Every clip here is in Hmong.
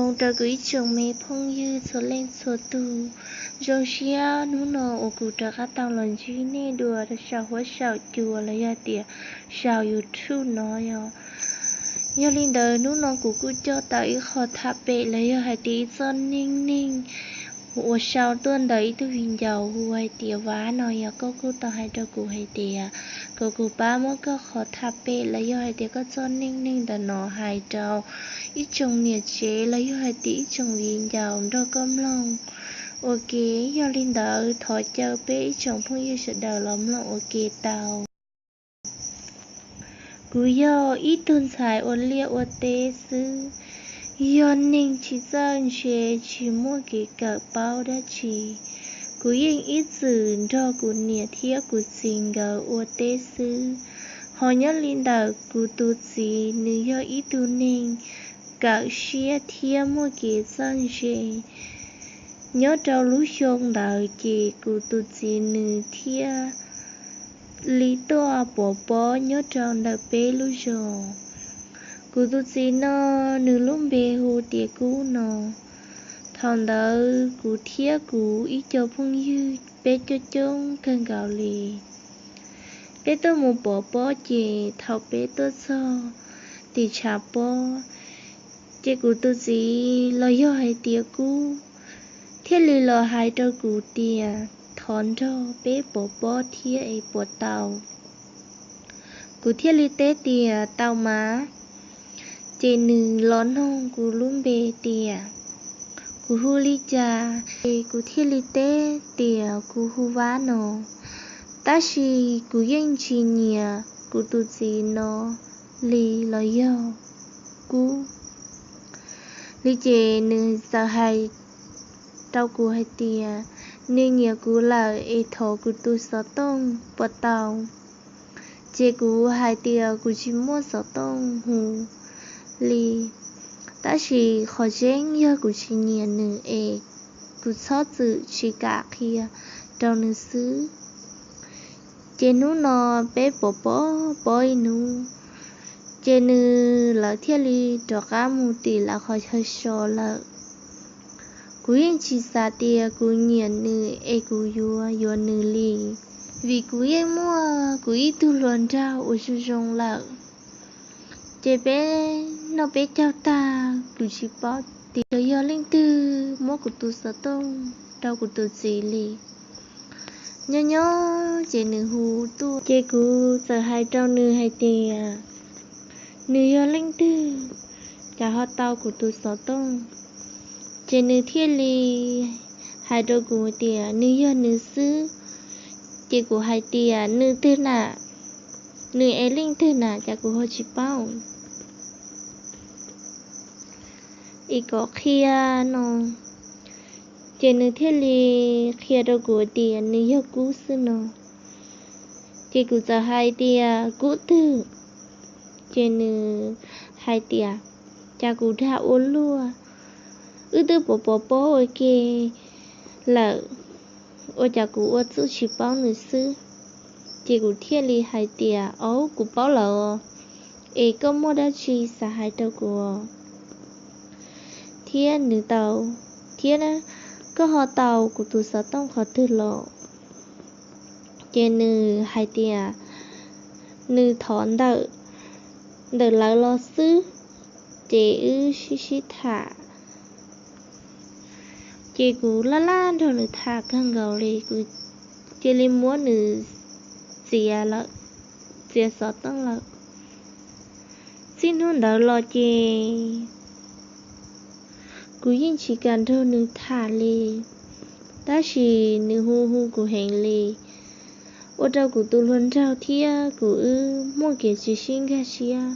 Mus rau kuv ib tsoom me phooj ywg txhua leej txhua tus, zoo siab hnub no uas kuv rov qab tau los ntsib nej dua saum huab saum cua los yog tias saum YouTube no yog. Yog li ntawd hnub no kuv kuj coj tau ib qho tham pem los yog hais tias ib txoj neej neeg uas sau tuaj ntawm ib tug viv ncaus hu hais tias Vab no yog koj kuj tau hais rau kuv hais tias kom kuv pab muab koj qhov tham pem los yog hais tias koj txoj neej neeg ntawm no hais rau ib tsoom niam tsev los yog hais tias ib tsoom viv ncaus nrog koj mloog ua ke. Yog li ntawd thov caw peb ib tsoom phooj ywg sawv daws los mloog ua ke tau. Kuv yog ib tug ntxhais ua liaj ua teb xwb, yog neeg tsis txawj ntse, tsis muaj kev kawm paub dab tsi. Kuv yeej ib txwm nrog kuv niam thiab kuv txiv nkawd ua teb xwb. Ho nyob li ntawm kuv tus txiv, nws yog ib tug neeg kawm siab thiab muaj kev txawj ntse. Nyob rau lub xyoo ntawd ces kuv tus txiv nws thiaj li tuaj pov pob nyob rau ntawm peb lub zos. Kuv tus txiv no nws lub npe hu tias Kub no. Thaum ntawd kuv thiab kuv ib co phooj ywg peb coob coob kawg nkaus li. Peb tuaj mus pov pob ces thaum peb tuaj txog tim tshav pob, ces kuv tus txiv los yog hais tias Kub thiaj li los hais rau kuv tias thov nrog peb pov pob thiab es puas tau. Kuv thiaj li teb tias tau mas. Ces nws los noog kuv lub npe tias kuv hu li cas, ces kuv thiaj li teb tias kuv hu Vab no. Tab sis kuv yeej tsis nyiam kuv tus txiv no li los yog Kub li. Ces nws txawm hais rau kuv hais tias nws nyiam kuv lawm es thov kuv tus xov tooj puas tau. Ces kuv hais tias kuv tsis muaj xov tooj hu li, tab sis qhov tseeb yog kuv tsis nyiam nws es kuv txhob txwm tsis kam qhia rau nws xwb. Ces hnub no peb pov pob ib hnub, ces nws lawv thiaj li rov qab mus tim lawv qhov chaw so lawm. Kuv yeej tsis xav tias kuv nyiam nws es kuv yuav yuav nws li, vim kuv yeej muaj kuv ib tug hluas nraug uas zoo zoo lawm. Ces peb noj peb caug tag, kuv tsis paub tias yog leej twg muab kuv tus xov tooj rau kuv tus txiv li. Nyob nyob ces nws hu tuaj, ces kuv txawm hais rau nws hais tias nws yog leej twg, cas ho tau kuv tus xov tooj. Ces nws thiaj li hais rau kuv tias nws yog nws xwb. Ces kuv hais tias nws twg na, nws es leej twg na, cas kuv ho tsis paub, es kom qhia no. Ces nws thiaj li qhia rau kuv tias nws yog Kub xwb no. Ces kuv txawm hais tias Kub twg? Ces nws hais tias cas kuv dag ua luaj, wb twb pov pov pob ua ke lawm, ua cas kuv ua txuj tsis paub nws xwb. Ces kuv thiaj li hais tias aub, kuv paub lawm, es koj muaj dab tsi xav hais rau kuv thiab nws tau, thiab koj ho tau kuv tus xov tooj qhov twg los? Ces nws hais tias nws thov ntawm, ntawm lawv los xwb, ces wb sib sib tham. Ces kuv laj laj nrog nws tham kawg nkaus li, kuv cia li muab nws txiav lawm, txiav xov tooj lawm. Txij hnub ntawd los ces kuv yeej tsis kam nrog nws tham li, tab sis nws hu hu kuv heev li, ua rau kuv tus hluas nraug thiab kuv wb muaj kev tsis sib nkag siab,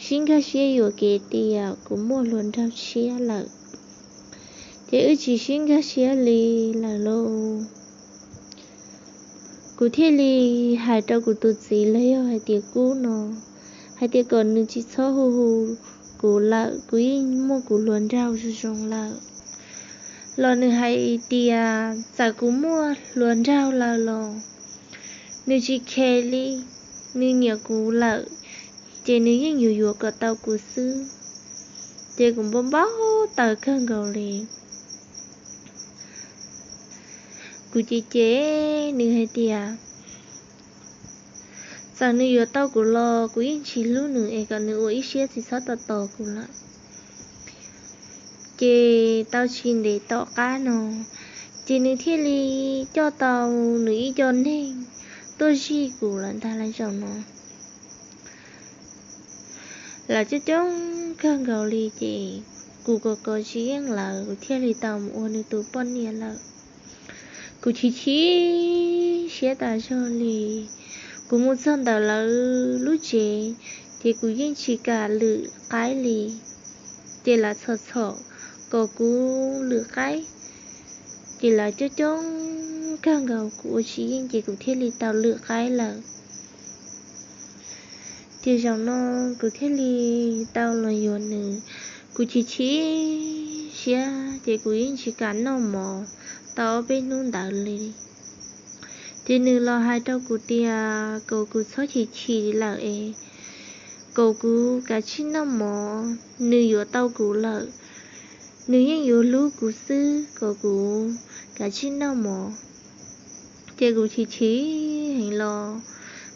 sib nkag siab yuam kev tias kuv muaj hluas nraug tshiab lawm, ces wb tsis sib nkag siab li lawm lauj. Kuv thiaj li hais rau kuv tus txiv los yog hais tias Kub no, hais tias kom nws tsis txhob hu hu kuv lawm, kuv yeej muaj kuv hluas nraug zoo zoo lawm. Los nws hais tias txawm kuv muaj hluas nraug lawm los nws tsis khe li, nws nyiam kuv lawm, ces nws yeej yuav yuav kom tau kuv xwb. Ces kuv npau npau taws kawg nkaus li. Kuv cem cem nws hais tias txawm nws yuav tau kuv los kuv yeej tsis hlub nws es kom nws ua ib siab tsis txhob tos tos kuv lawm. Ces tau tsis ntev tom qab no, ces nws thiaj li coj tau nws ib co neeg tuaj zij kuv lawm ntag lauj zaum no. Lawv coob coob kawg nkaus li ces kuv kov kov tsis yeej lawv, kuv thiaj li tau mus ua nws tus poj niam lawm. Kuv chim chim siab tas zog li. Kuv mus txog ntawm lawv lub tsev, ces kuv yeej tsis kam lwm qaib li. Ces lawv txhom txhom kom kuv lwm qaib, ces lawv coob coob kawg nkaus kuv ua tsis yeej ces kuv thiaj li tau lwm qaib lawm. Ces zaum no kuv thiaj li tau los yuav nws. Kuv chim chim siab ces kuv yeej tsis kam noj mov tau ob peb hnub ntawd li. Ces nws los hais rau kuv tias kom kuv txhob chim chim lawm es kom kuv kav tsij noj mov, nws yuav tau kuv lawm, nws yeej yuav hlub kuv xwb, kom kuv kav tsij noj mov. Ces kuv chim chim heev los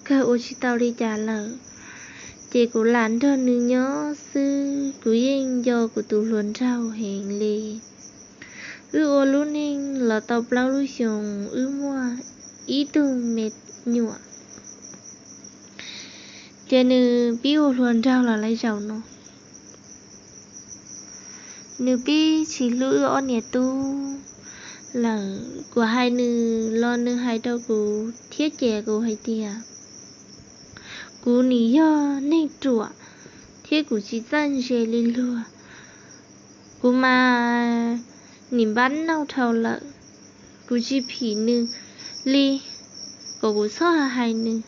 kawg ua tsis tau li cas lawm. Ces kuv lam nrog nws nyob xwb, kuv yeej nco kuv tus hluas nraug heev li. Wb ua lub neej los tau plaub lub xyoos, wb muaj ib tug me nyuam. Ces nws pib ua hluas nraug los lawm zaum no. Nws pib tsis hlub wb ob niam tub lawm. Kuv hais nws los nws hais rau kuv thiab ces kuv hais tias kuv nim yog neeg ruam thiab kuv tsis txawj ntse li luag. Kuv mas nim npab nauj dhau lawm, kuv tsis phim nws li, kom kuv txhob hais nws.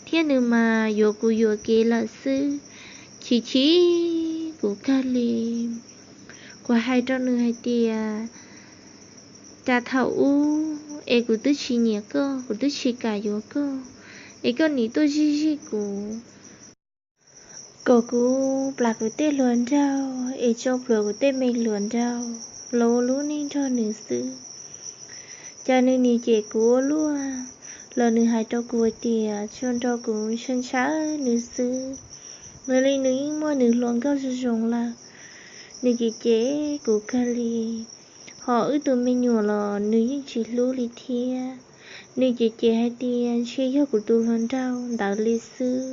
Thiab nws mas yuav kuv yuam kev lawm xwb, chim chim kuv kawg li. Kuv hais rau nws hais tias cas thaum ub es kuv twb tsis nyiam koj, kuv twb tsis kam yuav koj, es koj nim tuaj zij zij kuv, kom kuv plam kuv tej hluas nraug es tso plhuav kuv tej me hluas nraug los ua lub neej nrog nws xwb. Cas nws nim cem kuv ua luaj, los nws hais rau kuv tias tsuas nrog kuv ntshaw ntshaw nws xwb, nws li nws yeej muaj nws hluas nkauj zoo zoo lawm. Nws cem cem kuv kawg li. Ho wb tus me nyuam los nws yeej tsis hlub li thiab. Nws cem cem hais tias ntshe yog kuv tus hluas nraug ntawd li xwb.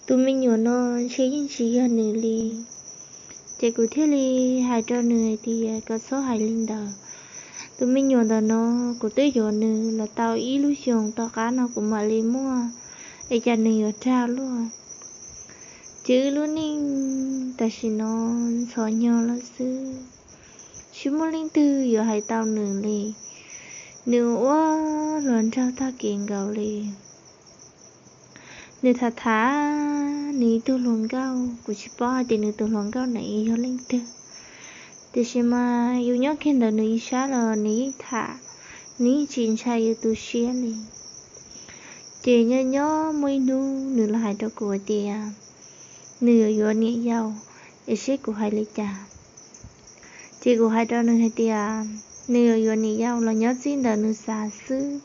Tus me nyuam no ntshe yeej tsis yog nws li. Ces kuv thiaj li hais rau nws hais tias koj txhob hais li ntawd. Tus me nyuam ntawm no kuv twb yuav nws los tau ib lub xyoos tom qab no kuv mam li muaj, es cas nws yuav rag luaj. Ces wb lub neej tam sim no ntxhov nyog lawm xwb, tsis muaj leej twg yuav hais tau nws li. Nws ua hluas nraug tag kev nkaus li. Nws tham tham nws ib tug hluas nkauj, kuv tsis paub hais tias nws tus hluas nkauj ntawd yog leej twg, tiam sis mas yus nyob kiag ntawm nws ib sab los nws yeej tham, nws yeej tsis ntshai yus tu siab li. Ces nyob nyob muaj ib hnub nws los hais rau kuv hais tias nws yuav yuav niam yau, es seb kuv hais li cas. Ces kuv hais rau nws hais tias nws yuav yuav niam yau los nyob txij ntawm nws xav xwb.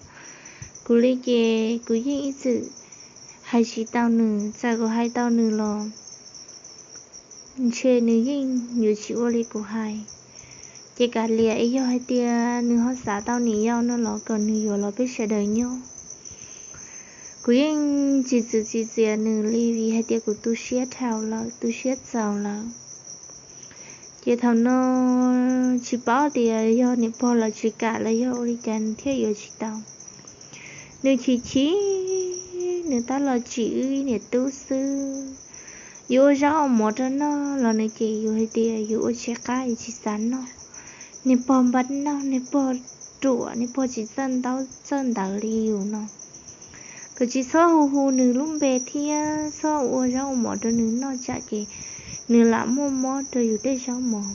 Kuv li ces kuv yeej ib txwm hais tsis tau nws, txawm kuv hais tau nws los ntshe nws yeej yuav tsis ua li kuv hais. Ces kav liam, es yog hais tias nws ho xav tau niam yau no los kom nws yuav los peb sawv daws nyob. Kuv yeej tsis txwm tsis txiav nws li vim hais tias kuv tu siab dhau lawm, tu siab txaus lawm. Ces thaum no tsis paub tias yog niam pog los tsis kam los yog ua li cas nws thiaj yuav tsis tau. Nws chim chim, nws tab los tsim wb niam tub xwb. Yus ua zaub ua mov rau noj los nws cem yus hais tias yus ua tsis qab, yus tsis xav noj. Niag pog npab noj, niag pog ruam, niag pog tsis txawj ntaub txawj ntawv li yus no. Koj tsis txhob hu hu nws lub npe thiab txhob ua zaub ua mov rau nws noj tsam ces nws lam muaj mob rau yus tej zaub mov.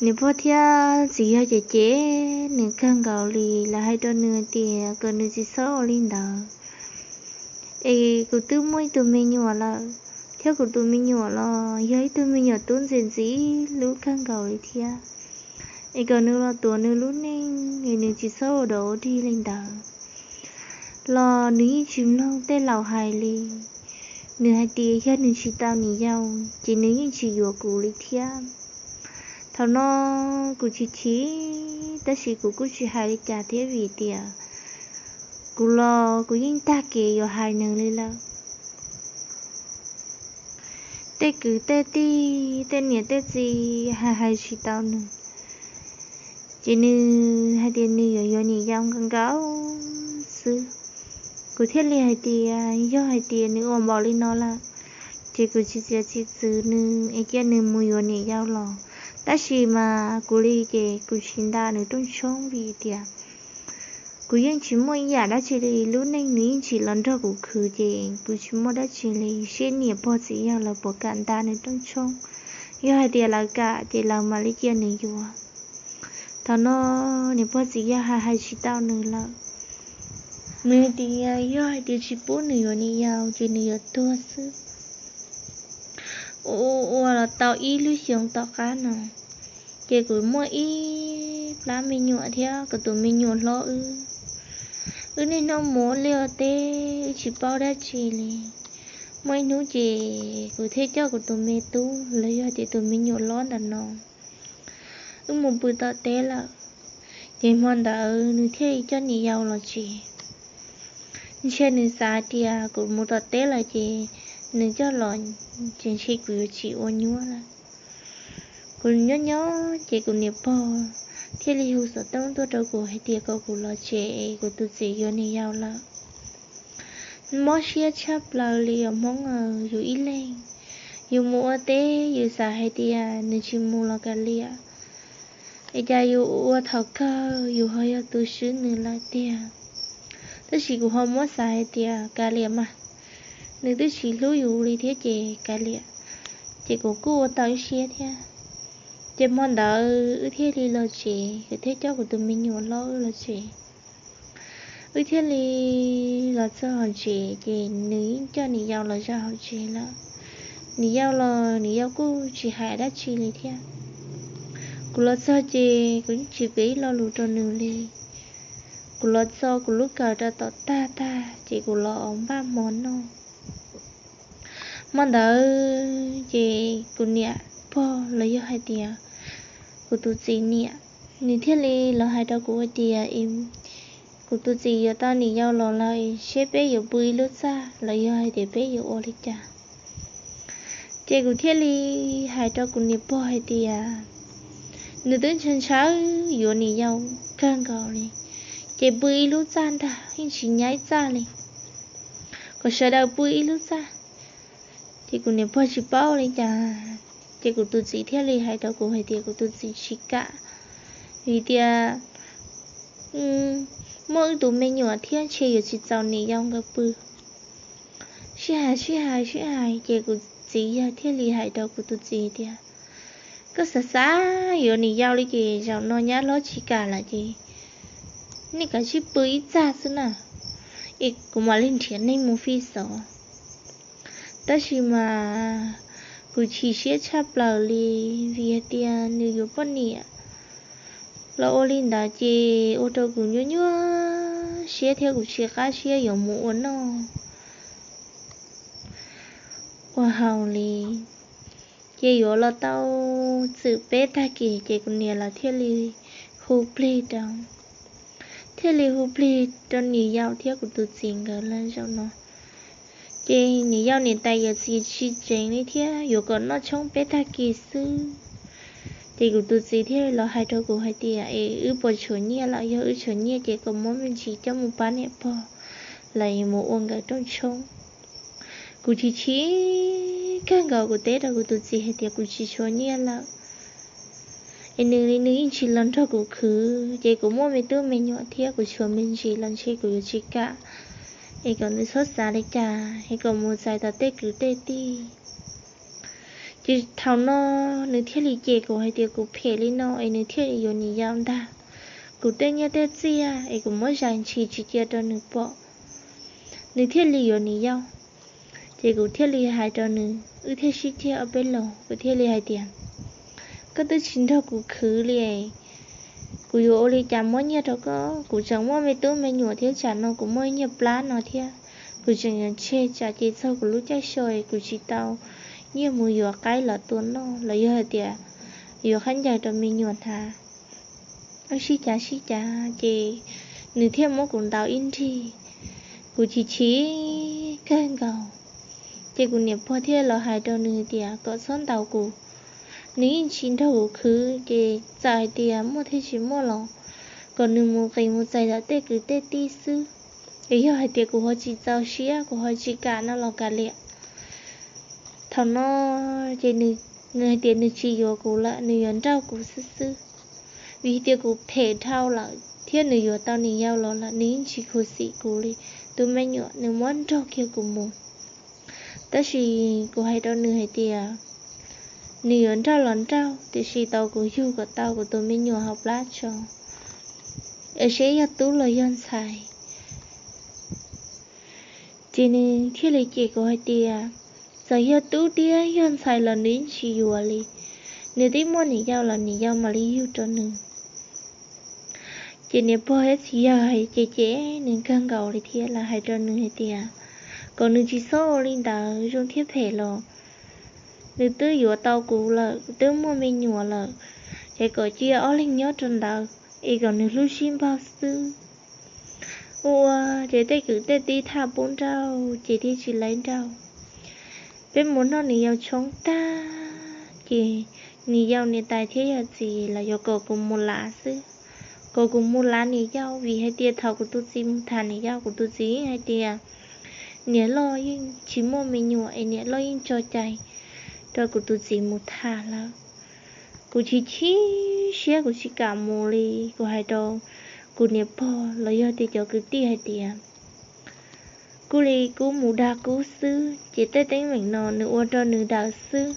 Niam pog thiab txiv yawg ces cem nws kawg nkaus li, lawv hais rau nws tias kom nws tsis txhob ua li ntawd, es kuv twb muaj ib tug me nyuam lawm, thiab kuv tus me nyuam los yog ib tug me nyuam tub ntxim ntxim hlub kawg nkaus li thiab. Es kom nws los tuav nws lub neej es nws tsis txhob ua dog ua dig li ntawd. Los nws yeej tsis mloog tej laus hais li. Nws hais tias yog nws tsis tau niam yau ces nws yeej tsis yuav kuv li thiab. Thaum no kuv chim chim, tab sis kuv kuj tsis hais li cas thiab vim tias kuv los kuv yeej tag kev yuav hais nws li lawm. Tej kwv tej tij, tej niam tej txiv hais hais tsis tau nws, ces nws hais tias nws yuav yuav niam yau nkaus nkaus xwb. Kuv thiaj li hais tias yog hais tias nws ua npaum li no lawm, ces kuv tsis txiav tsis txwv nws es cia nws mus yuav niam yau los. Tab sis mas kuv li ces kuv tsis nta nws rooj tshoob vim tias kuv yeej tsis muaj ib yam dab tsi li, lub neej nws yeej tsis los nrog kuv khwv ces kuv tsis muaj dab tsi li. Seb niam pog txiv yawg lawv puas kam nta nws rooj tshoob, yog hais tias lawv kam ces lawv mam li cia nws yuav. Thaum no niam pog txiv yawg hais hais tsis tau nws lawm. Nws hais tias yog hais tias tsis pub nws yuav niam yau ces nws yuav tuag xwb. Ua ua los tau ib lub xyoos tom qab no, ces kuv muaj ib plab me nyuam thiab kuv tus me nyuam hlob wb. Wb niaj hnub mus ua liaj ua teb, wb tsis paub dab tsi li. Muaj ib hnub ces kuv thiaj coj kuv tus me tub los yog tias tus me nyuam hlob ntawm no, wb mus pw tom teb lawm. Ces hmo ntawd nws thiaj li coj niam yau los tsev. Ntshe nws xav tias kuv mus tom teb lawm ces nws coj los, ces ntshe kuv yuav tsis ua nyuab lawm. Kuv nyob nyob ces kuv niam pog thiaj li hu xov tooj tuaj rau kuv hais tias kom kuv los tsev es kuv tus txiv yuav niam yau lawm. Mob siab tshaj plaws li os Hmoob aw, yus ib leeg yus mus ua teb yus xav hais tias nws tsis mus los kav liam, es cas yus ua thaum kawg yus ho yog tus swb nws lawm tiag. Tab sis kuv ho muab xav hais tias kav liam mas, nws twb tsis hlub yus li thiab ces kav liam. Ces kuv kuj ua tau ib siab thiab. Ces hmo ntawd wb thiaj li los tsev, kuv thiaj coj kuv tus me nyuam hlob wb los tsev. Wb thiaj li los txog hauv tsev ces nws yeej coj niam yau los zaum hauv tsev lawm. Niam yau los niam yau kuj tsis hais dab tsi li thiab. Kuv los txog ces kuv yeej tsis piav ib lo lus rau nws li. Kuv los txo kuv lub kawm rau tom tag tag ces kuv los npaj hmo noj. Hmo ntawd ces kuv niam pog los yog hais tias kuv tus txiv niam, nws thiaj li los hais rau kuv hais tias kuv tus txiv yuav tau niam yau los lawm, seb peb yuav pw ib lub txaj los yog hais tias peb yuav ua li cas. Ces kuv thiaj li hais rau kuv niam pog hais tias nws twb ntshaw ntshaw yuav niam yau kawg nkaus li, ces pw ib lub txaj ntag, yeej tsis nyaib txaj li, kom sawv daws pw ib lub txaj. Ces kuv niam pog tsis paub li cas, ces kuv tus txiv thiaj li hais rau kuv hais tias kuv tus txiv tsis kam, vim tias muaj wb tus me nyuam thiab ntshe yuav tsis txaus niam yau nkawd pw. Sib hais sib hais sib hais ces kuv txiv yawg thiaj li hais rau kuv tus txiv tias koj xav xav yuav niam yau li ces zaum no nyab hlob tsis kam lawm ces nej kav tsij pw ib txaj xwb na, es kuv mam li nrhiav neeg mus fij xov. Tab sis mas kuv chim siab tshaj plaws li, vim hais tias nws yuav poj niam los ua li ntawd ces ua rau kuv nyuaj nyuaj siab thiab kuv tsis qab siab yuav mus ua noj ua haus li. Ces yuav los tau txwm peb tag kis ces kuv niam lawv thiaj li hu plig rau, thiaj li hu plig rau niam yau thiab kuv tus txiv nkawd lawm zaum no. Ces niam yau niam tais yawm txiv tsis tseev li thiab, yuav kom noj tshoob peb tag kis xwb. Ces kuv tus txiv thiaj los hais rau kuv hais tias es wb puas tshuav nyiaj lawm, yog wb tshuav nyiaj ces kom muab me ntsis coj mus pab niam pog, los mus ua nkawd rooj tshoob. Kuv chim chim kawg nkaus, kuv teb rau kuv tus txiv hais tias kuv tsis tshuav nyiaj lawm, es nws li nws yeej tsis los nrog kuv khwv, ces kuv muaj me tub me nyuam thiab kuv tshuav me ntsis los ntshe kuv yuav tsis kam, es kom nws txhob xav li cas, es kom mus txais tom tej kwv tej tij. Ces thaum no nws thiaj li cem kuv hais tias kuv phem li no es nws thiaj li yuav niam yau ntag. Kuv tej nyiaj tej txiaj es kuv muab zais ntshis tsis cia rau nws pom. nws thiaj li yuav niam yau. Ces kuv thiaj li hais rau nws, wb thiaj sib ceg ob peb los, kuv thiaj li hais tias, koj twb tsis nrog kuv khwv li, kuv yuav ua li cas muab nyiaj rau koj? Kuv tseem muaj me tub me nyuam thiab, tsam no kuv muaj nyiaj plab no thiab, kuv tseem yuav tseg tsam ces txog kuv lub caij so kuv tsis tau nyiaj mus yuav qaib los tua noj los yog hais tias yuav khaub ncaws rau me nyuam hnav. Wb sib cav sib cav ces nws thiaj muab kuv ntaus ib nrig, kuv chim chim kawg nkaus. Ces kuv niam pog thiaj los hais rau nws tias kom txhob ntaus kuv, nws yeej tsis nrog kuv khwv, ces txawm hais tias muaj thiab tsis muaj los kom nws mus qis mus txais ntawm tej kwv tej tij xwb. Es yog hais tias kuv ho tsis txaus siab, kuv ho tsis kam no los kav liam. Thaum no ces nws hais tias nws tsis yuav kuv lawm, nws yuav nrauj kuv xwb xwb, vim tias kuv phem dhau lawm thiab nws yuav tau niam yau los lawm nws yeej tsis khuv xim kuv li. Tus me nyuam nws muab nrauj kiag kuv mus. Tab sis kuv hais rau nws hais tias nws yuav nrauj los nrauj, tiam sis tau kuv yug kom tau kuv tus me nyuam hauv plab tso, es seb yog tub los yog ntxhais. Ces nws thiaj li cem kuv hais tias txawm yog tub thiab yog ntxhais los nws yeej tsis yuav li, nws twb muaj niam yau los niam yau mam li yug rau nws. Ces niam pog thiab txiv yawg cem cem nws kawg nkaus li thiab, lawv hais rau nws hais tias kom nws tsis txhob ua li ntawd, zoo thiab phem los nws twb yuav tau kuv lawm, twb muaj me nyuam lawm, es kom cia ob leeg nyob rau ntawd es kom nws hlub sib npaug xwb. Ua ces tej kwv tej tij thaj pub nrauj ces thiaj tsis laib nrauj. Peb mus noj niam yau tshoob tag ces niam yau niam tais thiab yawm txiv los yuav kom kuv mus lav xwb, kom kuv mus lav niam yau, vim hais tias thaum kuv tus txiv mus tham niam yau, kuv tus txiv hais tias niam loj yeej tsis muaj me nyuam es niam loj yeej tso cai rau kuv tus txiv mus tham lawm. Kuv chim chim siab kuv tsis kam mus li, kuv hais rau kuv niam pog los yog tias cov kwv tij hais tias kuv li kuv mus dag kub xwb ces tej teeb meem no nws ua rau nws dawm xwb.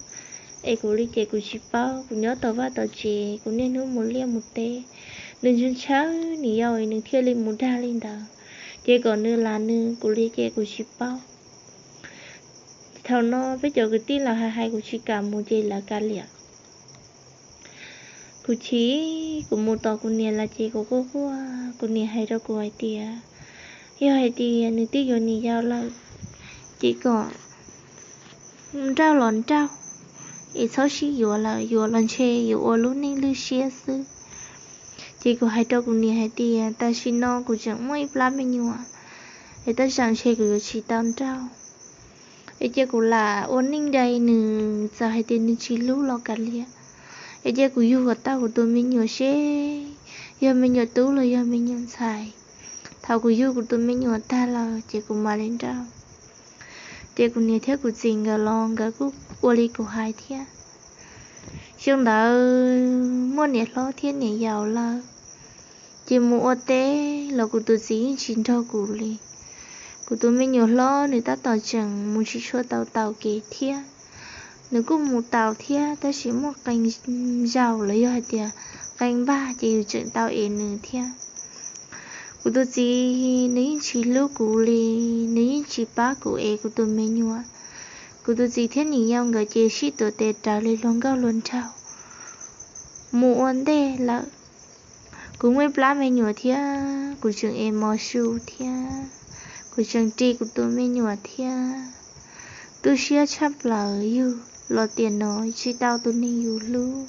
Es kuv li ces kuv tsis paub, kuv nyob tom vaj tom tsev, kuv niaj hnub mus liaj mus teb, nws ntshaw ntshaw niam yau es nws thiaj li mus dag li ntawd, ces kom nws lav nws, kuv li ces kuv tsis paub. Thaum no peb cov kwv tij los hais hais kuv tsis kam mus ces lawv kav liam. Kuv chim, kuv mus tom kuv niam lawv ces kuv quaj quaj, kuv niam hais rau kuv hais tias yog hais tias nws twb yuav niam yau lawm ces kom nrauj los nrauj, es txhob sib yuav lawm, yuav los ntshe yuav ua lub neej lwj siab xwb. Ces kuv hais rau kuv niam hais tias tam sim no kuv tseem muaj ib plab me nyuam, es tab sis ntshe kuv yuav tsis tau nrauj. Es cia kuv lam ua neej dai nws, txawm hais tias nws tsis hlub los kav liam, es cia kuv yug kom tau kuv tus me nyuam seb yog me nyuam tub los yog me nyuam ntxhais. Thaum kuv yug kuv tus me nyuam tag lawm ces kuv mam li nrauj. Ces kuv niam thiab kuv txiv nkawd los nkawd kuj ua li kuv hais thiab. Xyoo ntawd muaj niam hlob thiab niam yau lawm, ces mus ua teb los kuv tus txiv yeej tsis nrog kuv li. Kuv tus me nyuam hlob nws tab tom tseem mus tsis tshua tau taus kev thiab, nws kuj mus taus thiab tab sis muaj qee zaus los yog hais tias qee npag ces yus tseem tau ev nws thiab. Kuv tus txiv nws yeej tsis hlub kuv li, nws yeej tsis pab kuv ev kuv tus me nyuam. Kuv tus txiv thiab niam yau nkawd ces sib tuav tes rawv li hluas nkauj hluas nraug mus ua ntej lawm. Kuv muaj ib plab me nyuam thiab, kuv tseem ev mos su thiab, kuv tseem ris kuv tus me nyuam thiab. Tu siab tshaj plaws, yug los tiam no tsis tau tus neeg yus hlub,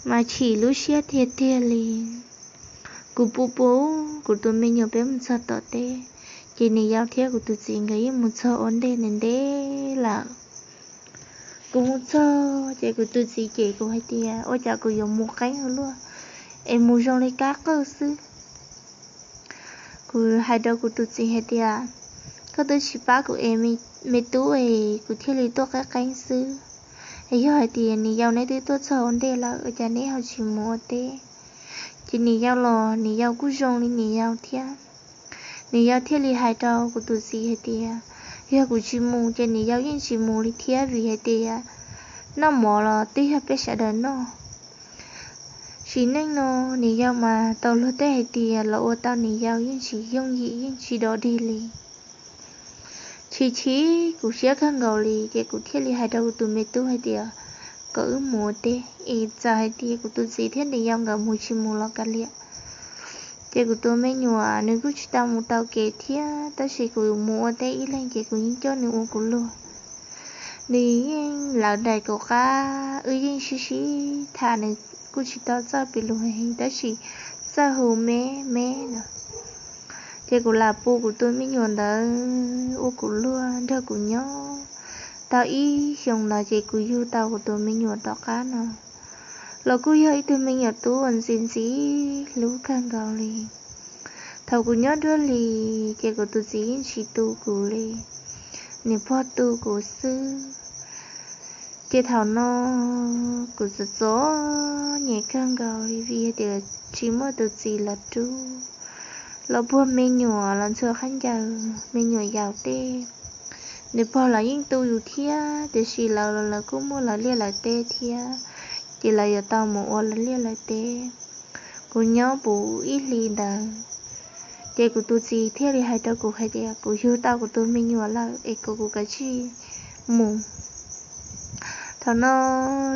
mas chim lub siab tiag tiag li. Kuv pw pw, kuv tus me nyuam peb mus txog tom teb, ces niam yau thiab kuv tus txiv nkawd yeej mus txog ua ntej ntev ntev lawm. Kuv mus txog ces kuv tus txiv cem kuv hais tias ua cas kuv yuav mus qeeb ua luaj, es mus zoo li kab qwj xwb. Kuv hais rau kuv tus txiv hais tias koj twb tsis pab kuv ev me tub es kuv thiaj li tuaj qeeb qeeb xwb. Es yog hais tias niam yau neb twb tuaj txog ua ntej lawm ua cas neb ho tsis mus ua teb? Ces niam yau los niam yau kuj zoo li niam yau thiab. Niam yau thiaj li hais rau kuv tus txiv hais tias yog kuv tsis mus ces niam yau yeej tsis mus li thiab, vim hais tias noj mov los twb yog peb sawv daws noj. Sim neej no niam yau mas tau luag tej hais tias los ua tau niam yau yeej tsis yooj yim yeej tsis dog dig li. Chim chim kuv siab kawg nkaus li ces kuv thiaj li hais rau kuv tus me tub hais tias kom wb mus ua teb es txawm hais tias kuv tus txiv thiab niam yau nkawd mus tsis mus los kav liam, ces kuv tus me nyuam nws kuj tsis tau mus tau kev thiab, tab sis kuv mus ua teb ib leeg ces kuv yeej coj nws ua kuv luag. Nws yeej lawv daim kaum qab, wb yeej sib sib tham, nws kuj tsis tau txawj piv lus heev tab sis txawj hu me me no. Ces kuv lam pub kuv tus me nyuam ntawd ua kuv luag nrog kuv nyob tau ib xyoos ntawd ces kuv yug tau kuv tus me nyuam tom qab no los kuj yog ib tug me nyuam tub uas ntxim ntxim hlub kawg nkaus li. Thaum kuv nyob dua li ces kuv tus txiv yeej tsis tu kuv li, niam pog tu kuv xwb. Ces thaum no kuv txom txom nyem kawg nkaus li vim tias tsis muaj tus txiv los rub, los puag me nyuam los ntxhua khaub ncaws me nyuam yaus tej. Niam pog los yeej tu yus thiab tiam sis lawv los lawv kuj muaj lawv liaj lawv teb thiab, ces lawv yuav tau mus ua lawv liaj lawv teb. Kuv nyob puv ib hlis ntawd ces kuv tus txiv thiaj li hais rau kuv hais tias kuv yug tau kuv tus me nyuam lawm es kom kuv kav tsij mus. Thaum no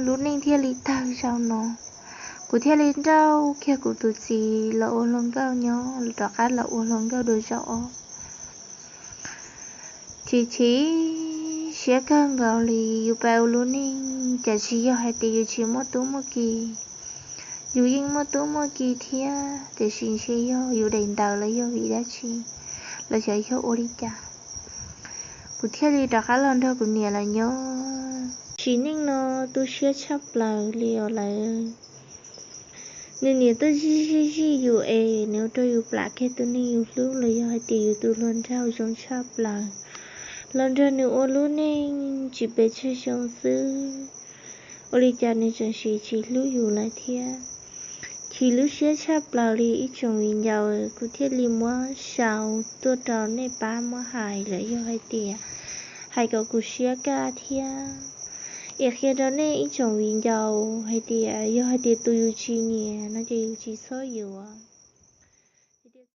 lub neej thiaj li tawg zaum no, kuv thiaj li nrauj kiag kuv tus txiv los ua hluas nkauj nyob, rov qab los ua hluas nkauj dua zaum ob. Chim chim siab kawg nkaus li, yus pab ua lub neej cas tsis yog hais tias yus tsis muaj tub muaj ki. Yus yeej muaj tub muaj ki thiab tiam sis ntshe yog yus daim ntawv los yog vim dab tsi, los xyov yog ua li cas kuv thiaj li rov qab los nrog kuv niam lawv nyob. Sim neej no tu siab tshaj plaws li os lawv. Nws niam tuaj zij zij zij yus es nws ua rau yus plam kiag tus neeg yus hlub los yog hais tias yus tus hluas nraug zoo tshaj plaws. Los nrog nws ua lub neej tsis pes tsawg xyoo xwb, ua li cas nws tseem sim tsis hlub yus lawm thiab. Chim lub siab tshaj plaws li ib tsoom viv ncaus, kuv thiaj li muab sau tuaj rau nej pab muab hais los yog hais tias hais kom kuv siab kaj thiab. Es qhia rau nej ib tsoom viv ncaus hais tias yog hais tias tus yus tsis nyiam no ces yus tsis txhob yuav.